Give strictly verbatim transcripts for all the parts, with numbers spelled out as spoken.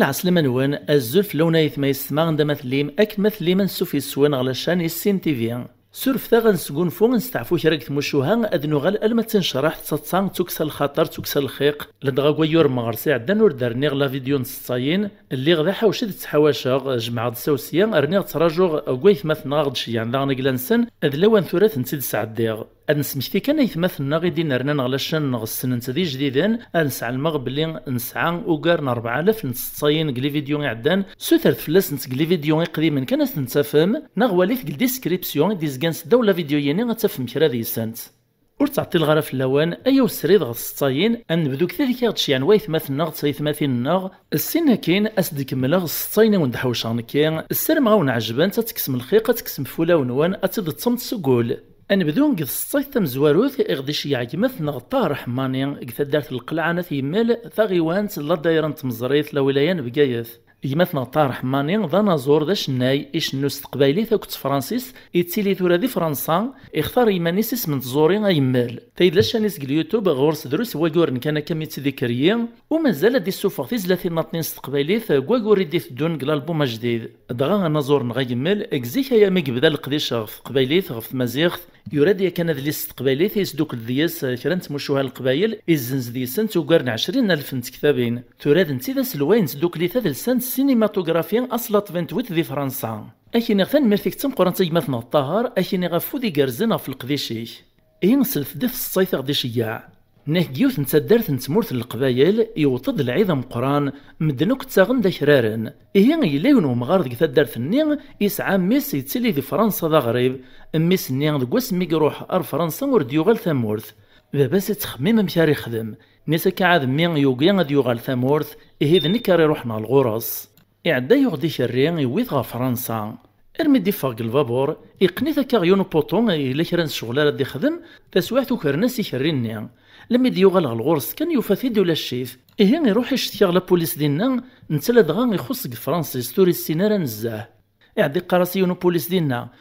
Lɛeslama-nwen, azul fell-awen ayetma yessetma anda ma tellim, akken ma tellim ansuf yes-wen ɣer la chaîne Issin T V. Surfet-aɣ ad nesgunfu, ad nesteɛfu kra deg tmucuha, ad nuɣal alma d tincreḥt d taḍsa, d tukksa n lxaṭer, d tukksa n lxiq. Ladɣa deg wayyur n meɣres iɛeddan ur d-rniɣ la vidéo n tseḍsayin, lliɣ d aḥawci d ttḥawaceɣ, jemɛeɣ-d sawsya, rniɣ ttrajuɣ deg waytmaten-nneɣ ɣ-d-ceyyɛen daɣen agla-nsen, d lawan tura ad tent-id-sɛeddiɣ. Ad nesmekti kan aytmaten-nneɣ i d-inernan ɣer la chaîne-nneɣ ssnen-tt d ijdiden, ad nesɛelmeɣ belli nesɛa ugar n rebɛa alaf n tseḍsayin deg les vidéos iɛeddan, sutret fell-asent deg les vidéos iqdimen kan ad tent-tafem, neɣ walit deg la description i d-izgan seddaw la vidéo-yini ad tafem kra deg-sent. Ur ttɛeṭṭileɣ ara fell-awen, ayaw srid ɣer tseḍsayin, ad nebdu deg tid i ɣ-d-ceyyɛen waytmaten-nneɣ d taytmatin-nneɣ, syin akkin ad s-d-kemmleɣ s tseḍsayin i wen-d-ḥewceɣ nekki, ssarameɣ ad wen-ɛejbent, ad tekksem lxiq, ad tekksem f wulawen-nwen, ad tt-id-teṭṭsem seg wul. Ad nebdu deg tseḍsayt tamezwarut i ɣ-d-iceyyeɛ gma-tneɣ Ṭaher Ḥemmani deg taddart n Lqelɛa n At Yemmel, taɣiwant n la dayra n Tmeẓrit, la wilaya n Bgayet. Gma-tneɣ Ṭaher Ḥemmani d anaẓur, d acennay, icennu s teqbaylit akked tefransist, ittili tura di Fransa, ixtar i yiman-is isem n tẓuri Ayemmel. Tayi d la chaîne-is deg YouTube, ɣur-s drus n wayyuren kan akka mi tt-id-ikeryi, u mazal ad d-issufeɣ tizlatin-nniḍen s teqbaylit deg wayyur i d-iteddun deg lalbum ajdid. Dɣa anaẓur-nneɣ Ayemmel, deg zik aya mi yebda leqdic ɣef teqbaylit, ɣef tmaziɣt, yura-d yakan adlis s teqbaylit, yesdukkel deg-s kra n tmucuha n leqbayel, izzenz deg-sent ugar n ɛecrin alef n tektabin. Tura d netta i d aselway n tdukli tadelsant Cinématographie Aslaṭ vingt-huit di Fransa. Ad k-iniɣ tanemmirt-ik d tameqqrant a gma-tneɣ Ṭaher, ad k-iniɣ afud igerrzen ɣef leqdic-ik. Ihi slet-d i tseḍsayt i ɣ-d-iceyyeɛ. Nniɣ deg yiwet n taddart n tmurt n Leqbayel, yewweḍ-d lɛid ameqqran, medden akk ttaɣen-d akraren. Ihi yella yiwen wemɣar deg taddart-nni, yesɛa mmi-s yettili di Fransa d aɣrib. Mmi-s-nni deg wasmi i iruḥ ar Fransa ur d-yuɣal tamurt. Baba-s ittxemmim amek ara ixdem. Nni-s akka ɛad mmi yugi ad yuɣal tamurt, ihi d nekk ara iruḥen ɣer ɣur-s. Iɛedda yuɣ-d ikerri, iwwi-t ɣer Fransa. Armi d-iffeɣ deg lbabur, iqqen-it akka ɣer yiwen upuṭu, yella kra n ccɣel ara d-ixdem, taswiɛt ukren-as ikerri-nni. Lemmi d-yuɣal ɣer ɣur-s kan, yufa-t-id ulac-it. Ihi iruḥ icetki ɣer la police dinna, netta ladɣa ixuṣ deg tefransist, ur issin ara nezzeh. Iɛedda iqqar-as i yiwen upulis dinna: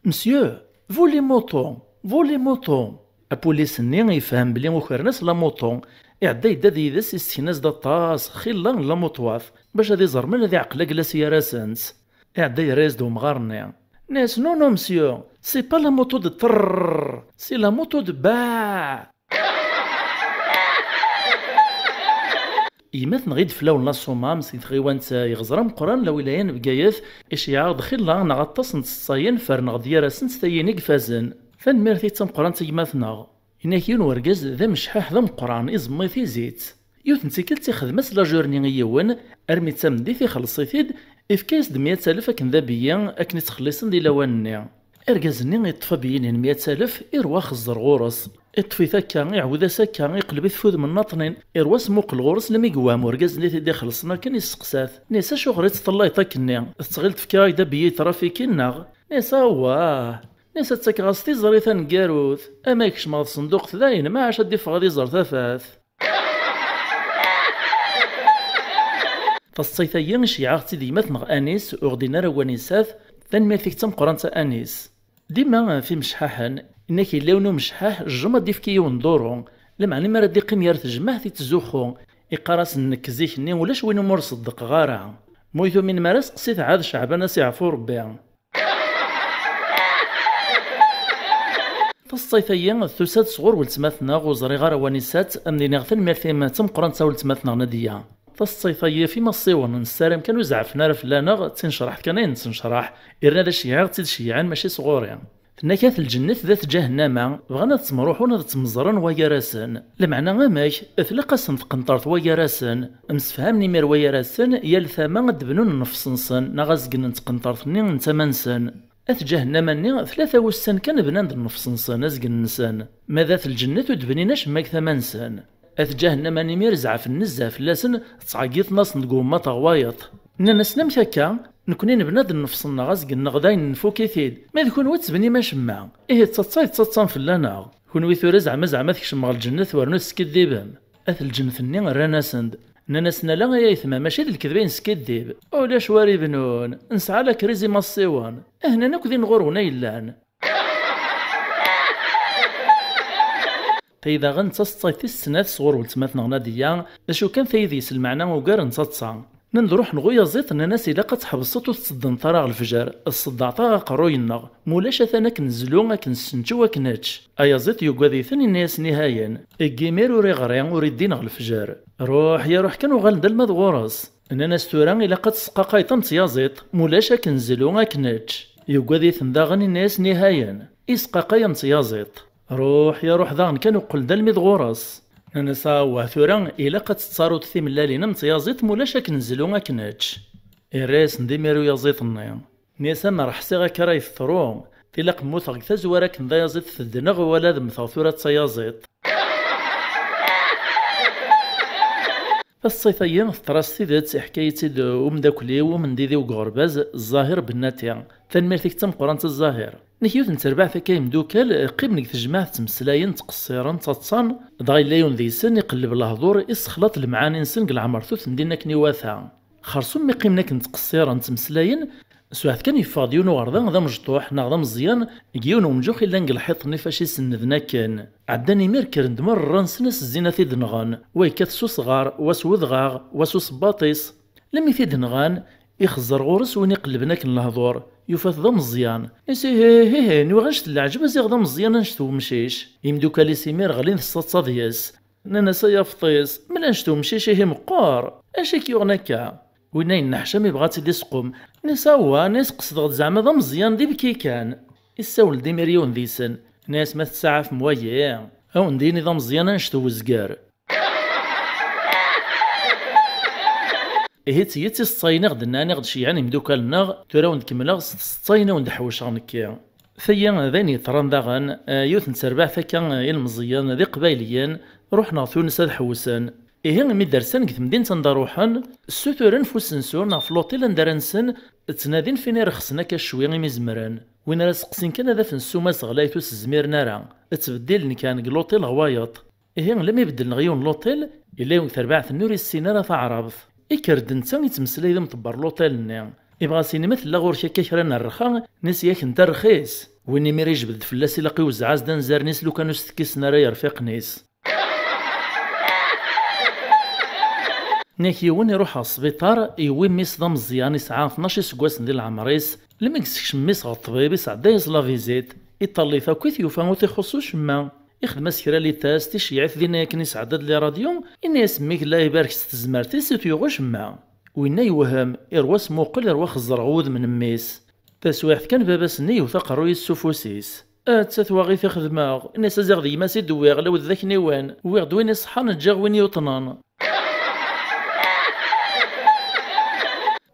"Monsieur, vous les motos, vous les motos." Apulis-nni yefhem belli ukren-as la moto. Iɛedda yedda-d yid-s, yessken-as-d aṭas xilla n la motoat, bac ad iẓer ma ad iɛqel agla-s gar-asent. Iɛedda yerra-yas-d umɣar-nni. Nni-as: "Non, non, monsieur, c'est pas la moto de trrrr, c'est la moto de baa." Yemma-tneɣ i d-flawen la Sommam seg tɣiwant Iɣeẓra Meqqran, la wilaya n Bgayet, iceyyeɛ-aɣ-d xilla neɣ aṭas n tseḍsayin, ferneɣ-d gar-asent tayin i ifazen. Tanemmirt-ik d tameqqrant a gma-tneɣ. Yenna-k yiwen wergaz d amecḥaḥ d ameqqran, iẓemmi tizit. Yiwet n tikkelt ixdem-as la journée i yiwen, armi d tameddit ixelleṣ-it-id, ifka-yas-d meyya alef akken d abeyyi, akken i ttxelliṣen di lawan-nni. Argaz-nni iṭṭef abeyyi-nni n meyya alef, irwa axeẓẓer ɣur-s. Iṭṭef-it akka, iɛawed-as akka, iqleb-it f udem n naṭnin, irwa asmuqel ɣur-s, lmi yewhem urgaz-nni i t-id-ixelṣen akken, isteqsa-t. Nni-as: "Acuɣer i teṭṭellayeḍ akkenni? Tettɣileḍ fkiɣ-ak-d abeyyi i trafikin, neɣ?" Nni-as: "Awah." Nni-as: "Ad ttakeɣ-as tiẓri taneggarut. Ama yekcem ɣer tsenduqt dayen, maɛac ad d-iffeɣ ad iẓer tafat." Taseḍsayt-agi iceyyeɛ-aɣ-tt-id gma-tneɣ Anis, ur ɣ-d-inni ara Wanisat. Tanemmirt-ik d tameqqrant a Anis. Dima f imecḥaḥen, inna-k yella yiwen umecḥaḥ, jjem ad d-ifk i yiwen duru. Lameɛna mi ara d-iqqim gar tejmaɛt, ittzuxxu. Iqqar-asen: "Nekk zik-nni ulac win umi ur ṣeddqeɣ ara. Ma ur yi-tuminem ara, seqsit ɛad Ceɛban, ad s-iɛfu Rebbi." Taseḍsayt-agi tusa-d sɣur weltma-tneɣ, ur ẓriɣ ara Wanisat, ad m-d-iniɣ tanemmirt-im d tameqqrant a weltma-tneɣ Nadiya. Taseḍsayt-agi f imassiwen, nessaram kan ur zeɛfen ara fell-aneɣ, d tinecraḥt kan ay nettnecraḥ, irna d aceyyeɛ i ɣ-tt-id-ceyyɛen, mačči sɣur-i. Tenna-k: "At lǧennet d at ǧahennama, bɣan ad ttemruḥun ad ttemẓren wagar-asen. Lameɛna amek? Tlaq-asen tqenṭert wagar-asen." Msefhamen imir wagar-asen, yal tama ad d-bnun nnefs-nsen, neɣ azgen n tqenṭert-nni n tama-nsen. At ǧahennama-nni, tlata wussan kan bnan-d nnefs-nsen, azgen-nsen. Ma d at lǧennet ur d-bnin acemma deg tama-nsen. At ǧahennama-nni imir zeɛfen nezzeh fell-asen, ttɛeggiḍen-asen deg wemmaṭ ɣer wayeḍ. Nnan-asen: "Amek akka? Nekni nebna-d nnefs-nneɣ, azgen-nneɣ dayen nfuk-it-id. Ma d kunwi ur tebnim acemma. Ihi d taḍsa i tettaḍsam fell-aneɣ. Kunwi tura zeɛma, zeɛma tkecmem ɣer lǧennet wernu teskiddibem?" At lǧennet-nni rran-asen-d. Nnan-asen: "Ala ay aytma, mačči d lkedba i neskiddib. Ulac war ibnun. Nesɛa la crise imassiwen. Ahnan akk din ɣur-wen ay llan." Tayi daɣen d taseḍsayt tis snat sɣur weltma-tneɣ Nadiya, d acu kan tayi deg-s lmeɛna ugar n taḍsa. Nnan-d ruḥen ɣer uyaziḍ, nnan-as ilaq ad tḥebseḍ ur tetteddeneḍ ara ɣer lefjer, tṣeddɛeḍ-aɣ aqerruy-nneɣ, ma ulac atan ad k-nezlu, ad k-nessencew, ad k-nečč. Ayaziḍ yugad-iten, yenna-yasen ihayen. Deg imir ur iɣri, ur iddin ɣer lefjer. Ruḥ ya ruḥ kan uɣalen-d alma d ɣur-s. Nnan-as tura ilaq ad tesqaqayeḍ am tyaziḍt, ma ulac ad k-nezlu, ad k-nečč. Yugad-iten daɣen, yenna-yasen ihayen. Isqaqay am tyaziḍt. Ruḥ ya ruḥ daɣen kan uqqlen-d almi d ɣur-s. Nnan-as awah tura ilaq ad tettaruḍ timellalin am tyaziḍt, ma ulac ad k-nezlu, ad k-nečč. Irra-yasen-d imir uyaziḍ-nni. Nni-as amer ḥṣiɣ akka ara yeḍru, tilaq mmuteɣ deg tazwara akken d ayaziḍ tedneɣ, wala ad mmteɣ tura d tayaziḍt. Taṣṣayt-agi teḍra s tidet, iḥka-yi-tt-id umeddakel-iw, umendid-iw deg uɣerbaz, Zzahir Bennati. Tanemmirt-ik d tameqqrant a Zzahir. Nekk yiwet n terbaɛt akka imdukal, qqimen deg tejmaɛt ttmeslayen, ttqeṣṣiren, ttaḍsan, dɣa yella yiwen deg-sen iqelleb lehdur, issexlaṭ lemɛani-nsen deg leɛmer-t ur ten-din akken iwata. Xersum mi qqimen akken ttqeṣṣiren ttmeslayen, swiɛt kan yeffeɣ-d yiwen uɣerda d amecṭuḥ neɣ d ameẓyan deg yiwen umǧux yellan deg lḥiṭ-nni fac isenneden akken. Ɛeddan imir kkren-d merra-nsen as zzin ad t-id-nɣen, wa yekkat s usɣar, wa s wedɣaɣ, wa s usebbaṭ-is. Lmi t-id-nɣan, ixezzer ɣur-s win iqellben akken lehdur, yufa-t d ameẓyan. Is ihi, ihi, nwiɣ annect n leɛǧeb a ziɣ d ameẓyan annect n umcic. Imdukal-is imir ɣlin s taḍsa deg-s. Nnan-as ay afeṭṭis, mel annect umcic ihi meqqer, acu i k-yuɣen akka? Winna yenneḥcam ibɣa ad tt-id-isqum. Nni-as awah, nni-as qesdeɣ-d zeɛma d ameẓyan d ibki kan. Issawel-d imir yiwen deg-sen, nni-as ma tettsaɛafem wagi, a wen-d-yini d ameẓyan annect n wezger. Ihi d tidet iseṭṭayen i ɣ-d-nnan i ɣ-d-ceyyɛen imdukal-nneɣ, tura a wen-d-kemmleɣ s tseṭṭayen a wen-d-ḥewceɣ nekki. Tagi d ayen yeḍran daɣen, eh, yiwet n terbaɛt akka, eh, ilmeẓyen d iqbayliyen ruḥen ɣer Tunes ad ḥewsen. Ihi imi d-rsan deg temdint anda ruḥen, ssuturen f usensu neɣ f l'hôtel anda ara nsen, ttnadin f win irexsen akka cwi imi zemren. Win ara seqsin kan ad afen ssuma-s ɣlayet ur s-zmiren ara, ttbeddilen kan deg l'hôtel ɣer wayeḍ. Ihi, lemmi beddlen ɣer yiwen n l'hôtel, yella yiwen deg terbaɛt-nni ur yessin ara taɛrabt. Ikker-d netta, ittmeslay d imḍebber n l'hôtel-nni. Ibɣa a s-yini ma tella ɣur-k akka kra n rrxa, nni-as yak netta rxis. Win imir ijbed-d fell-as, ilaq iwezzeɛ-as-d anzaren-is lukan ur s-tekkisen ara irfiqen-is. Nni-ak yiwen iruḥ ɣer sbiṭar, yewwi mmi-s d ameẓyan, yesɛa tnac iseggasen di leɛmer-is, lmi yessekcem mmi-s ɣer ṭṭbib, isɛedda-yas la visite, iṭall-it akkit, yufa ur t-ixuṣṣ ucemma. Ixdem-as kra li test, iceyyeɛ-it dinna akken isɛedda-d li radyu, yenna-yas mmi-k la ibarek s tezmert-is ur t-yuɣ ucemma. Winna yewhem, irwa asmuqel, irwa xeẓẓer ɣer wudem n mmi-s. Taswiɛt kan baba-s-nni yewwet aqerruy-is s ufus-is. Atta twaɣit i xedmeɣ, inna-s a ziɣ d gma-s i d-wwiɣ, lawed d akniwen, wwiɣ-d win iṣeḥḥan, ǧǧiɣ win yuṭnen.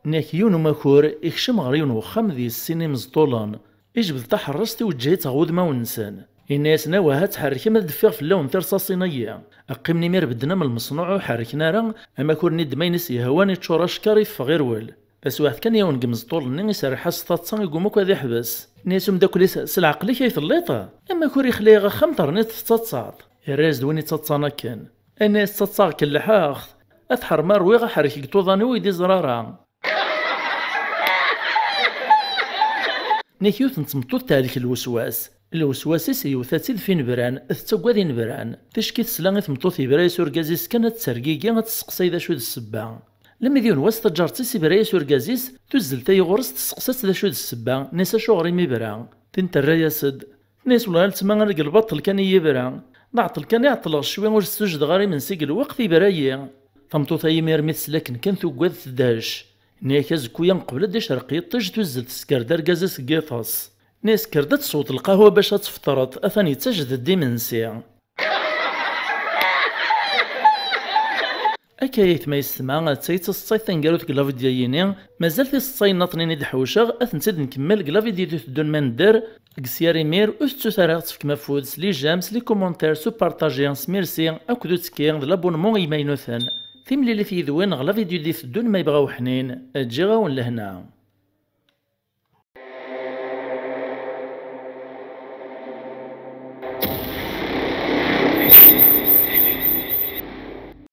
Nni-ak yiwen umakur ikcem ɣer yiwen wexxam d yessin imeẓṭulen, ijbed taḥerrest iweǧǧeh-itt ɣer wudmawen-nsen. Inna-yasen awah ad tḥerrkem ad d-ffiɣ fell-awen tirṣaṣin-agi. Qqimen imir bedden am lmeṣnuɛ ur ḥerrken ara, amakur-nni ddem ayen i s-yehwan iččur acekkeṛ iffeɣ irwel. Taswiɛt kan yiwen deg imeẓṭulen-nni iserreḥ-as s taḍsa igumma akk ad iḥbes. Inna-yas umeddakel-is s leɛqel-ik ay telliḍ? Amakur ixla-yaɣ axxam terniḍ tettaḍsaḍ. Irra-yas-d win ittaḍsan akken. Inna-yas ttaḍsaɣ kelleḥeɣ-t. Ad tḥerma rwiɣ aḥerrek deg tuḍan-iw i d-iẓrara. Nek yiwet n tmeṭṭut tehlek lweswas. Lweswas-is yewta-tt-id f inebran, tettagad inebran. Ticki tesla i tmeṭṭut yebra-yas urgaz-is kan ad tettergigi, ad tesseqsay d acu d ssebba. Lemmi d yiwen wass taǧaret-is ibra-yas urgaz-is, tuzzel tayi ɣur-s tesseqsa-tt d acu d ssebba, nni-as acuɣer i m-ibra? Tin terra-yas-d, tenna-yas wellah a letma ala deg lbaṭel kan i yibra. D aɛeṭṭel kan i ɛeṭṭleɣ cwi ur ssujdeɣ ara imensi deg lweqt ibra-yi. Tameṭṭut-a imir mi tesla akken kan tuggad tedhec. Nni-ak azekku-ya qbel ad d-icreq yiṭij tuzzel tessker-d argaz-is deg yiṭes. Nni-as kker-d ad tesweḍ lqahwa bac ad tfeṭreḍ, atan yettajed-d imensi. Akka ayt ma yesma, d tayi d taseḍsayt taneggarut deg la vidéo-yini. Mazal tiseḍsayin nniḍen i d-ḥewceɣ, ad tent-id-nkemmel deg la vidéo d-iteddun ma nedder. Deg sya ar imir, ur tettut ara ad tefkem afud s les j'aime, s les commentaires, s upartaji, s merci, akked uttekki d l'abonnement i yimaynuten. Timlilit yid-wen ɣer la vidéo d-iteddun ma yebɣa uḥnin, ǧǧiɣ-awen lehna.